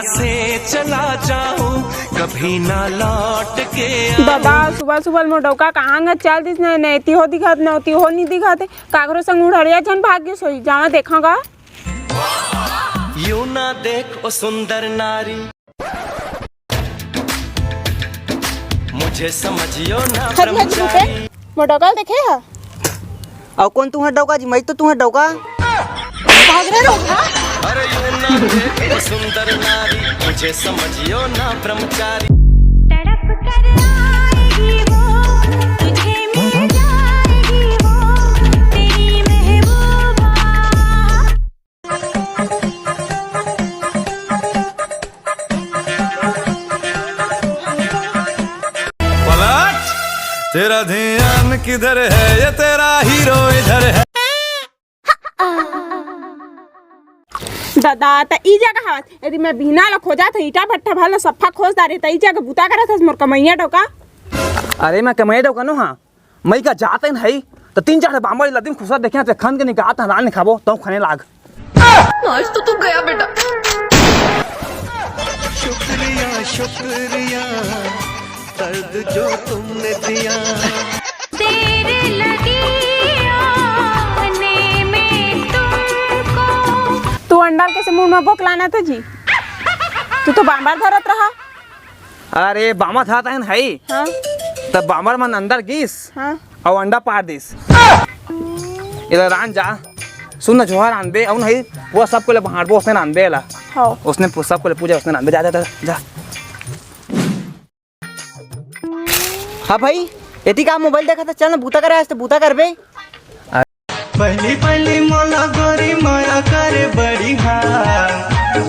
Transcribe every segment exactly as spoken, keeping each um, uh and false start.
से चला जाऊं, कभी ना लौट के आऊं। दादा, सुबह सुबह मोर डौका कहाँ ग चल दिस? न, न एती हो दिखत, न ओती हो नहीं दिखत हे। काकरो संग उड़हरिया झन भाग गिस होही, जावा देखा गा। यूं ना देख ओ सुंदर नारी, मुझे समझियो ना हरी हरी ब्रह्मचारी। मोर डौका ल देखे हा? अउ कोन तुंहर डौका जी? मैं तो तुंहर डौका। भाग रे डौका। अरे यूं ना देख ओ सुंदर नारी, मुझे समझियो ना ब्रह्मचारी। तड़प कर आएगी वो, तुझे मिल जाएगी वो, तेरी महबूबा। पलट, तेरा ध्यान किधर है, ये तेरा हीरो इधर है। दादा, त ई जगह हवत। यदि मैं बिहना ल खोजत हंव, ईंटा भट्ठा भर ल सफ्फा खोज डारे, त ई जगह बूता करत हस मोर कमइया डौका। अरे, मैं कमइया डौका नो हां, मई का जात हन हई, त तीन चार बांबर लदिम खुसर देखे, ते खन के निकालत हन, रान खाबो, तउ खने लाग। आज तो तू गया बेटा। शुक्रिया, शुक्रिया, दर्द जो तुमने दिया। देर लगी आने में तुमको। तू अंडा ल कइसे मुंह में बोक लानत हे जी? तू तो बांबर धरत रहा। अरे, बांबर धरत हन हई। हां। त बांबर मन अंदर गिस। हां। अउ अंडा पार दिस। एला रांध जा। सुन ना, झोहा रांधबे, अउ नहीं, पूरा सबको ले बांटबो, ओसने रांधबे एला। हां। ओसने पू-, सबको ले पूजा, ओसने रांधबे, जा, जा, जा, जा। हां भई, एती का मोबाइल देखत हस? चल ना, बूता करे, आज तो बूता करबे। पहली पहली मोला गोरी माया करे बड़ी हा,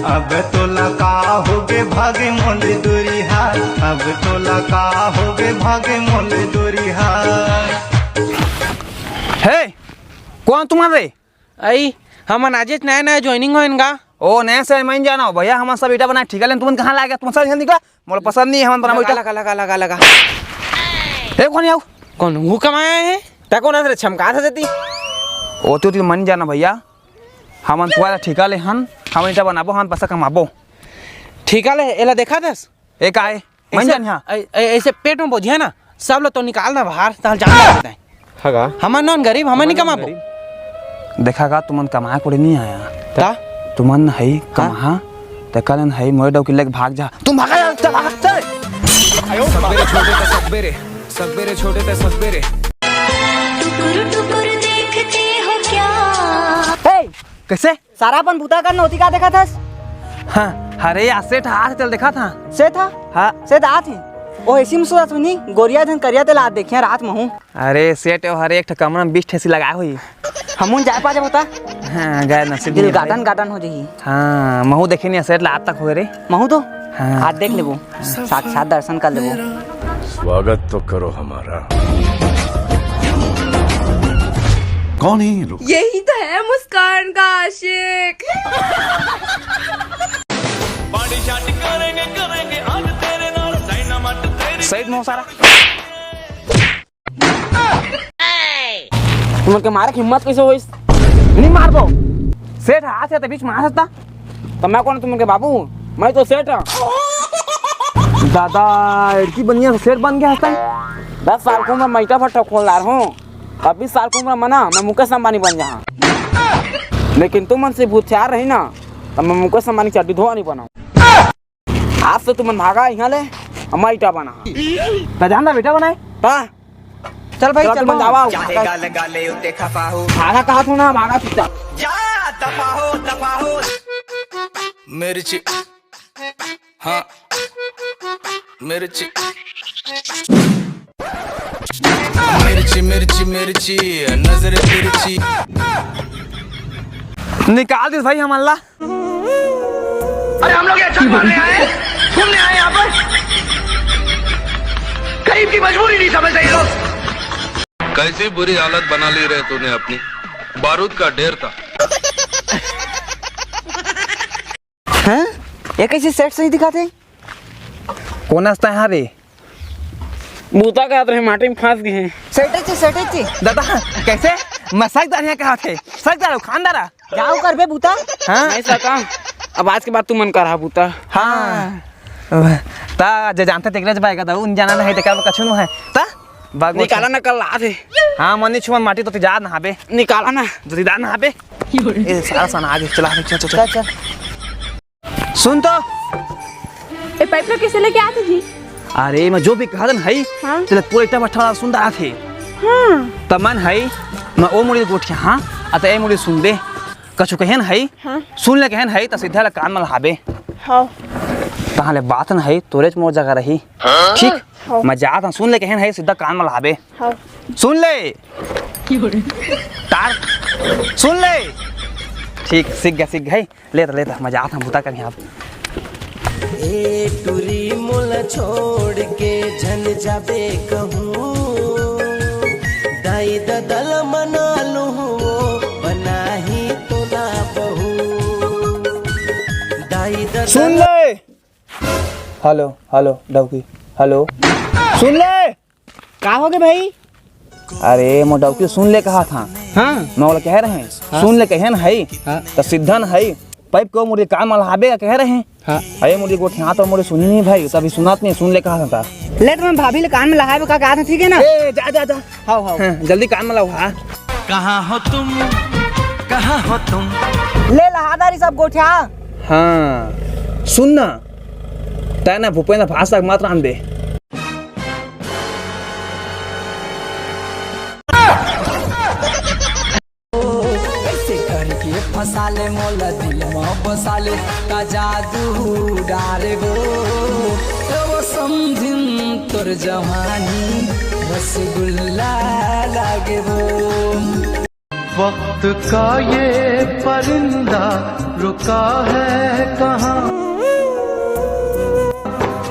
अब तोला का होगे भागे मोले दूरी हा, अब तोला का होगे भागे मोले दूरी हा। हे, कोन तुमन रे? अई, हमन आजेच नया नया joining होएन गा। ओ, नया से मैं जाना हो भैया, हमन सब ईंटा बनाए ठिका लेन, तुमन कहां लागे? तुमन सब इहां निकला, मोला पसंद नहीं है, हमन बनाबो ईंटा। लगा, लगा, लगा, लगा। ए, कोन आऊ? कोन वो कमाया है? तैं कोन हस रे, छमकात हस एती? ओ, तू, तू मन जाना भैया, हमन पूरा ठिका ले हन, हमन ईंटा बनाबो, हमन पैसा कमाबो। ठिका ले, एला देखत हस? ए, का है? मन ऐसे, जानिहा। ऐ-, ऐ-, ऐसे पेट में बोझिया ना, सब लो तो निकाल ना बाहर, तहल जान लगता है। हगा। हमन नोन गरीब, हमन नहीं कमाबो। देखा का, तुमन कमाए कोड़े नहीं आया। ता? तुमन हई हाँ? कमाहा, ते कलन हई, मोए डौकी लेके भाग जा। तुम भागा यार, चल, भागा, चल। सबेरे छोटे ते सबेरे, सबेरे छोटे ते सबेरे। टुकुर टुकुर देखते हो क्या? ए, कैसे? सारा अपन बूता कर ना, ओती का देखत हस? हाँ, अरे यार, सेठ आत हे, तेला देखत हंव। सेठ हा? हाँ। सेठ आत हे। ओ एसी में सुतत होही, गोरिया झन करिया तेला आज देखे हंव रात में हूँ। अरे सेठ, ओ हर एक ठो कमरा में बीस ठो एसी लगाए होही। हमहू जाए पा जाबो ता? हाँ, गए नसीब दिल नहीं है गार्डन भाई। गार्डन हो जाही। हाँ, महू देखे नहीं सेठ ला आज तक होए रे। महू तो? हाँ। आज देख लेबो। साक्षात दर्शन कर लेबो। स्वागत तो करो हमारा। कौन है ये लोग? यही तो है मुस्कान का आशिक। सही मौसा रा। तुमन के मारे के हिम्मत कैसे होइस? नहीं मारबो। सेठ आत हे त बीच में आ सकता। त मैं कौन तुमन के बाबू? मैं तो सेठ हूँ। दादा, एड़की बनिया सेठ बन गया हस। दस साल के उम्र में ईंटा भट्ठा खोल डार हूँ। अब बीस साल के उम्र में ना, मैं मुकेश अंबानी बन जाहा। लेकिन तुमन से हुसियार रही ना, त मैं मुकेश अंबानी चड्डी धोआ नहीं बनाऊँ। आज से तुमन भागा इहाँ ले, हमर ईंटा बना। त जान ला बेटा बनाए। हाँ। चल भाई, चल चल तुमन बना। जावा। चाहे गाले गाले उत्ते खपा हो। भागा कहा तू ना, भागा चुपचाप। जा, दफा हो, दफा हो। मिर्ची। हाँ। मिर्ची। मिर्ची, मिर्ची, मिर्ची, नजर तिरछी। निकाल दिस भाई हमन ला। अरे हम लोग ये अच्छा मारने आए हैं, घूमने आए हैं यहाँ पर। गरीब की मजबूरी नहीं समझते ये लोग। कैसी बुरी हालत बना ली रे तूने अपनी, बारूद का ढेर था। हैं? ये कैसे सेठ सही दिखाते? कोन हस तैं हा रे? बूता करत रहे, माटी में फंस गए हैं। सेठ जी, सेठ जी। दादा, कैसे? मैं सक दार यहाँ कहा थे? सक दार, खान दारा। जाओ करबे बूता। हाँ? नहीं सका। अब आज के बाद तुमन करहा बूता। हाँ। ता जे जानथे तेकरे जब आएगा, ता उन जाना नहीं, तेकर कछु नो है। ता बाग निकाला ना, कल लात हे। हाँ, मनी छुमन माटी तो जा नहाबे। निकाला ना। जल्दी जा नहाबे। ए, सारा सना आगे, चला, चल, चल, चल। चल, चल। सुन तो। ए, पाइप ला कैसे लेके आते जी? अरे, मैं जो भी कहा दन हई, हाँ। तेला पूरा इट्टा भट्ठा वाला सुन डालत हे। हाँ। त मन हई, मैं ओ मुड़ी गोठिया, हाँ, आ त ए मुड़ी सुन दे। कछु कहेन हई, हाँ। सुन ले कहेन हई, त सीधा ले कान में लहाबे। हाँ। तहाँ ले बात न हई, तोरेच मोर जगह रही। हाँ। ठीक? हाँ। मैं जात हूँ, सुन ले कहेन हई, सीधा कान में लहाबे। हाँ। सुन ले। तार, सुन ले। ठीक, सीख गया, सीख गई। लेता, लेता, मैं जात हूँ, बुता कर यहाँ। ए टुरी मोला छोड़ के झन जाबे कहूँ, दाई ददा ल मना लूँ, वो बनाही तोला बहू। दाई ददा सुन ले। हेलो, हेलो, डौकी, हेलो। सुन ले। का होगे भाई? अरे, मोर डौकी सुन ले कहा था। हाँ। मैं ओला कहे रहे, हाँ। सुन ले कहे न हई, हाँ। त सीधा न हई, पाइप के ओ मुड़ी कान में लहाबे कहे रहे। हाँ। अरे, मुड़ी गोठिया तो मुड़ी सुनी नहीं भाई, तभी सुनात नहीं, सुन ले कहा था। ले, त मैं भाभी ले कान में लहाबे का कहा था, ठीक है ना? ए, जा, जा, जा। हाव, हाव। हाँ, जल्दी कान में लहा। कहाँ हो तुम, कहाँ हो तुम? ले लहा दारी सब गोठिया। हाँ, सुन ना, तै ना भूपेंद्र भाषा के मत रांध दे। कैसे करके फंसा ले मोला दिल में बसा ले, का जादू डारे वो, वो समझिन तोर जवानी रसगुल्ला लागे वो। वक्त का ये परिंदा रुका है कहाँ?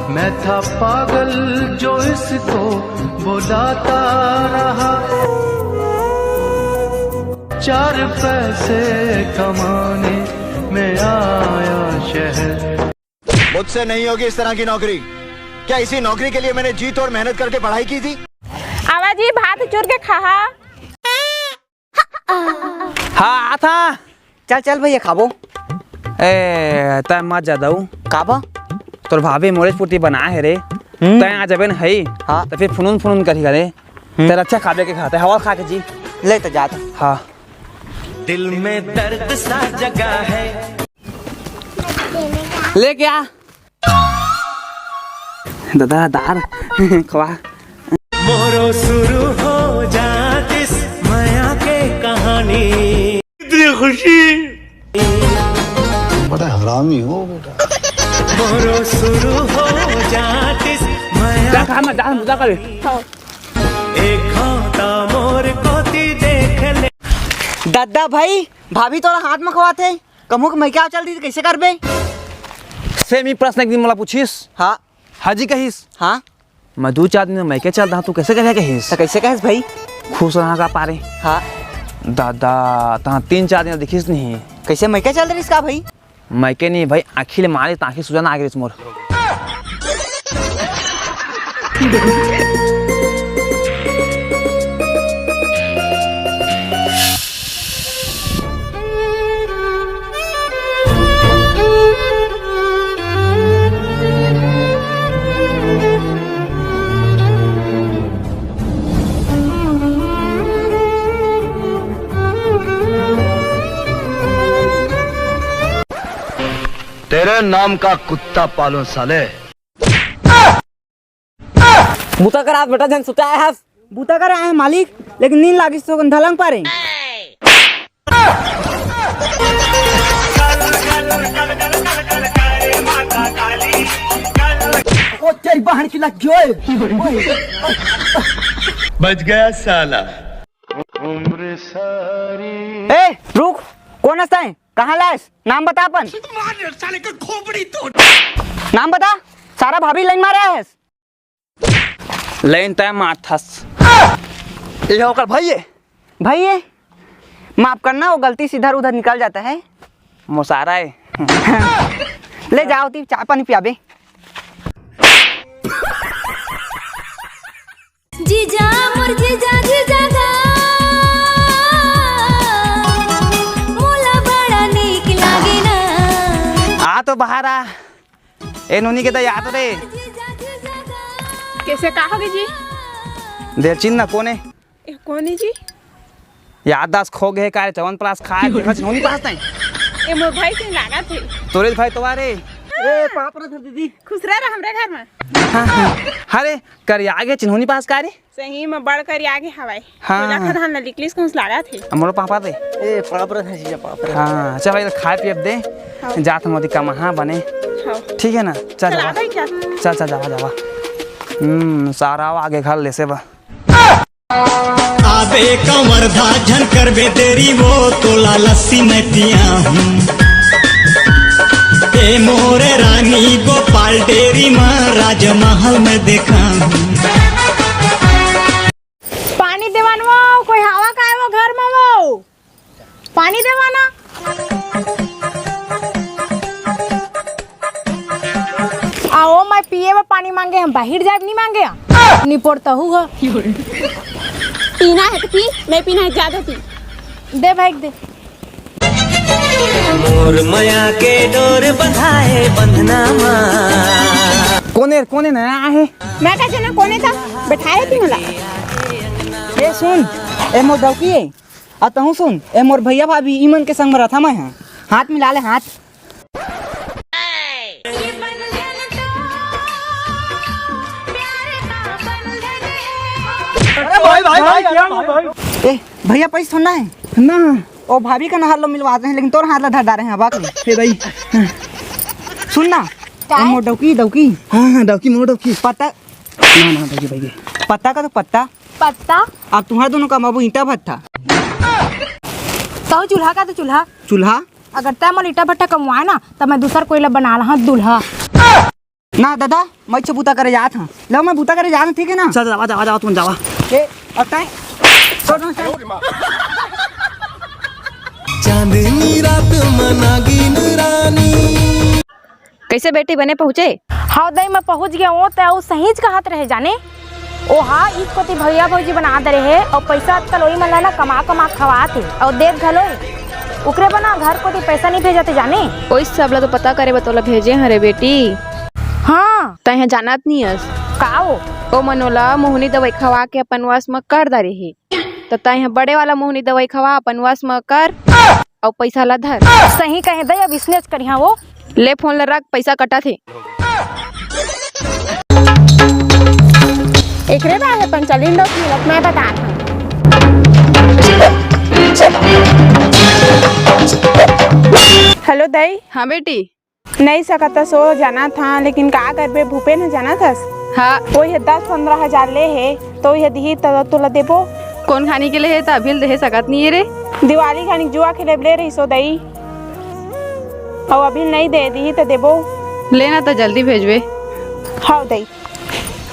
मैं था पागल जो इसको बुलाता रहा। चार पैसे कमाने मैं आया शहर। मुझसे नहीं होगी इस तरह की नौकरी। क्या इसी नौकरी के लिए मैंने जी तोड़ मेहनत करके पढ़ाई की थी? आवा जी, भात चुर के खाहा। हाँ, आता। चल, चल भैया, खाबो। ए, तै मत जा दऊ। काबा? तोर भाभी मोरेच पुरती बनाए हे रे। हम्म। तै आ जबे न हई, हाँ। त फिर फुनून फुनून करही रे। हम्म। तेरा अच्छा खाबे के खाते, हवा खा के जी। ले त जात। हाँ। दिल में दर्द सा जगा है। ले क्या? दादा, दार खवा। मोरो शुरू हो जातिस मया के कहानी। इतनी खुशी। बड़ा हरामी हो बेटा। मोरो शुरू हो जातिस मया। जा खा, मैं जा, जा कर। एक घंटा मोर कोती देख ले। दादा भाई, भाभी तोला हाथ में खवाथे। कहूँ के मइका चल दिस त कइसे करबे? सेम ही प्रश्न एक दिन मोला पूछिस। हाँ। हाँ जी कहिस। हाँ। मैं दू चार दिन में मइके चल रहा, तू कइसे कहे कहिस? त कइसे कहिस भाई? खुश रहा का पारे? हाँ। दादा, तहाँ तीन चार दिन दिखिस नहीं। कइसे मइके चल रहिस का भाई? मइके नहीं भाई, आँखी ले मारे त आँखी सूजन आ गे रिस मोर। तेरे नाम का कुत्ता पालूं साले। बूता कर आज बेटा झन सुते आए हस। बूता कर आए हस मालिक, लेकिन नींद लागिस तो धलंग पारे। ओ तेरी बहन की लग गई। बच गया साला। ए, रुक, कोन हस तैं? कहाँ लायस? नाम बता अपन। मार साले का खोपड़ी तोड़। नाम बता, सारा भाभी लाइन मारे आए हस। लाइन तय मारथस। ये ओकर भाई है। भाई है? माफ करना, वो गलती से इधर उधर निकल जाता है। मोसारा है। ले जाओ, ती चाय पानी पियाबे। जीजा मोर जीजा जीजा गा, मोला बड़ा नीक लागे ना। बाहर आ। ए नोनी के त याद रे। कैसे, का होगे जी? दे चिन्ह ना कोने। ए, कोने जी? याददाश्त खो गए का रे? चवन प्लास खाए के खच नोनी पास नहीं। ए, मोर भाई से लागत हे। तोरे भाई तो रे। ए, पाप रे दीदी। खुश रह, रह हमरे घर में। हाँ, हाँ। अरे, कर आगे चिन्होनी पास का रे? सही में बड़ करिया गे हवय। हाँ। तोला खदान ला निकलिस कहूँ लागत हे। हमरो पापा दे। ए, पाँव परत हँव जीजा, पाँव परत हँव। हाँ, चल भाई, खाए पिए दे। हाँ। जात हम ओती कमाहा बने। हाँ। ठीक है ना? चल चल, जावा। आ गई क्या? चल, चल, जावा, जावा। हम्म, सारा आगे घर ले से बा। आबे कंवर धा झन करबे देरी वो, तोला लस्सी मैं पिया हूँ। ए मोरे रानी गोपाल डेरी मा राजमहल मैं देखा हूँ। पानी देवान वो, कोई हवा का है वो घर में वो? पानी देवाना। आओ, मैं पिए बर पानी मांगे, हम बाहिर जाए नहीं मांगे। निपोर तहू हो। पीना है तो पी, नहीं पीना है जा दो पी। दे भाई दे। मोर मया के डोर बंधाए बंधना मा। कोने, कोने नया आहे? मैं कैसे ना कोने था, बैठाए थी मला। ए सुन, ए मोर डौकी ए, आ तहूँ सुन, ए मोर भैया भाभी, इमन के संग में रथा मैं हाँ। हाथ मिला ले, हाथ। अरे भाई, भाई, भाई, क्या भाई? ए, भैया, पैसा थोड़ा है ना। ओ भाभी का नहर लो मिलवाते हैं, लेकिन तोर हाथ ला धर डारे हैं अब आके। हे भाई। सुन ना, का ए है? मोर डौकी, डौकी। हाँ, हाँ, डौकी, मोर डौकी। पत्ता। ना, ना, डौकी, डौकी। पत्ता का तो पत्ता। पत्ता। अब तुम्हारे दोनों का बाबू ईंटा भट्ठा। तो चूल्हा का तो चूल्हा। चूल्हा। अगर तै मोर ईंटा भट्ठा कमवाए ना, तो मैं दूसर कोई ला बना ला दूल्हा। ना दादा, मैं इच्छा बूता करे जात हूँ। लो, मैं बूता करे जात हूँ, ठीक है ना? चल, जावा, जावा, जावा, तुम जावा। ए, और तैं? छोड़ ना, चल। चांदनी रात मा नागिन रानी। कैसे बेटी बने पहुँचे? हाँ दई, मैं पहुँच गया हूँ, तै अउ सहीच कहत रहे जाने। ओहा ईच कोती भैया भौजी बना दे रहे, अउ पैसा आजकल ओही मन ला ना कमा कमा खवात हे, अउ देत घलो हे। ओकरे बना घर कोती पैसा नहीं भेजत हे जाने। ओही सब ला तो पता करे बर तोला भेजे हरे बेटी। हाँ। तैं ह जानत नहीं हस। का ओ? ओ मन ओला मोहनी दवाई खवा के अपन वश म कर डारे हे। त तैं ह बड़े वाला मोहनी दवाई खवा, अपन वश म कर, अउ पैसा ला धर। सही कहे दई, अब इसने करिहा वो। ले फोन ला रख, पैसा कटत हे। एकरे बाद अपन चलिन दो की लत मैं बतात हूँ। हेलो दई। हाँ बेटी। नहीं सकत सो जाना था, लेकिन का करबे, भूपेन ह जाना थस। हाँ। वो ये दस पंद्रह हजार ले हे, तो ये दिही त तोला देबो। कोन खानी के ले हे, त अभी ले दे सकत नहीं है रे। दिवाली खानी जुआ खेले ले रही सो दई। अउ अभी नहीं दे दिही त देबो। लेना त जल्दी भेजबे। हाँ दई।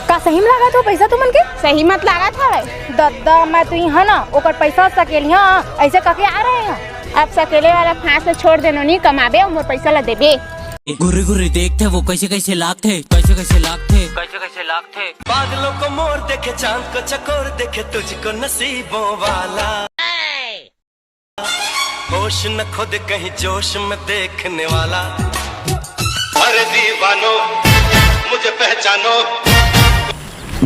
का सही में लागत हो पैसा तुमन के? सही मत लागत हवय। दद्दा, मैं तो इहाँ ना ओकर पैसा सकेलिहा, ऐसे कके आ रहे हैं। अब सकेले वाला फांस ल छोड़ देनो नी, कमाबे अउ मोर पैसा ल देबे। घुरी घुरी देखथे वो कैसे कैसे लागथे, कैसे कैसे लागथे, कैसे कैसे लागथे। बादलों को मोर देखे, चांद को चकोर देखे, तुझको नसीबों वाला। होश न खो दे कहीं जोश में देखने वाला। अरे दीवानो, मुझे पहचानो।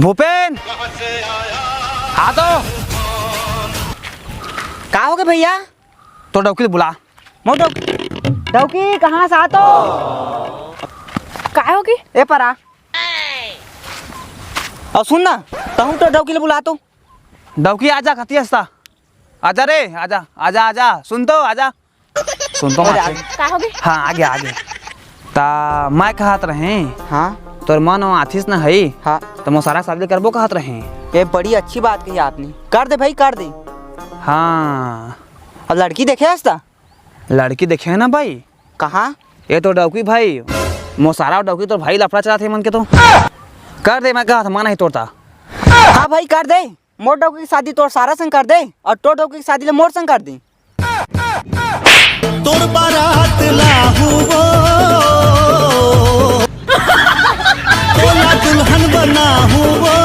भूपेन, कहाँ से आया? आ तो। का होगे भैया? तो डौकी ल बुला। मोर डौकी, डौकी कहाँ से आ तो? का होगे? ए परा। अउ सुन ना, तहूँ तो डौकी ल बुला तो। डौकी आजा, कति हस्ता। आजा रे, आजा, आजा, आजा। सुन तो, आजा। सुन तो अरे, माथे। का होगे? हाँ, आगे, आगे। ता मैं कहत रहे, हाँ? तोर मन आथिस न हई, हाँ। त मोर सारा शादी करबो कहत रहे। ये बड़ी अच्छी बात कही आपने। कर दे भाई, कर दे। हाँ। अब लड़की देखे हस ता? लड़की देखे है ना भाई। कहाँ? ये तो डौकी भाई, मोर सारा डौकी तोर भाई लफड़ा चलाथे मन के तो। कर दे, मैं कहत मन ही तोरता। हाँ भाई, कर दे। मोर डौकी के शादी तोर सारा संग कर दे, अउ तोर डौकी के शादी ले मोर संग कर दे। तोर बारात लाहूं वो, तोला दुल्हन बनाहूं वो।